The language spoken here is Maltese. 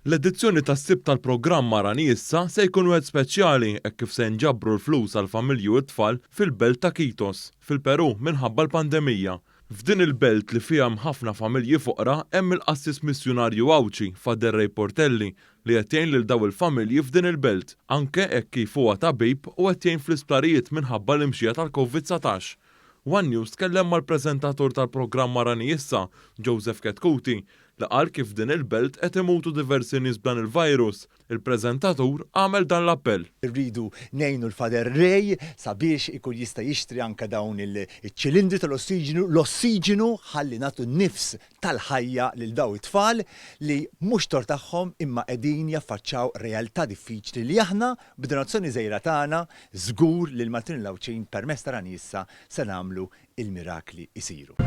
L-edizzjoni tas-Sibt tal-programm Arani Issa se jkun wieħed speċjali hekk kif se jinġabru l-flus għall-familji u t-tfal fil-belt ta' Quitos, fil-Perù minħabba l-pandemija. F'din il-belt li fiha hemm ħafna familji foqra hemm il-qassis missjunarju Għawdxi, Father Ray Portelli, li qed jgħin lil dawn il-familji f'din il-belt, anke hekk kif huwa tabib u qed jgħin fl-isptarijiet minħabba l-imxija tal-Covid 19. One News tkellem mal-preżentatur tal-programm Arani Issa, Joseph Chetcuti, li qal kif f'din il-belt qed imutu diversi nies b'dan il-virus. Il-preżentatur għamel dan l-appell. Irridu ngħinu l-Father Ray sabiex ikun jista' jixtri anke dawn iċ-ċilindri tal-ossiġenu, l-ossiġenu ħalli nagħtu n-nifs tal-ħajja lil dawn it-tfal li mhux tort tagħhom imma qegħdin jaffaċċaw realtà diffiċli li aħna b'donazzjoni żgħira tagħna żgur li l-Maltin u l-Għawdxin permezz ta' Rani Issa se nagħmlu il-mirakli jsiru.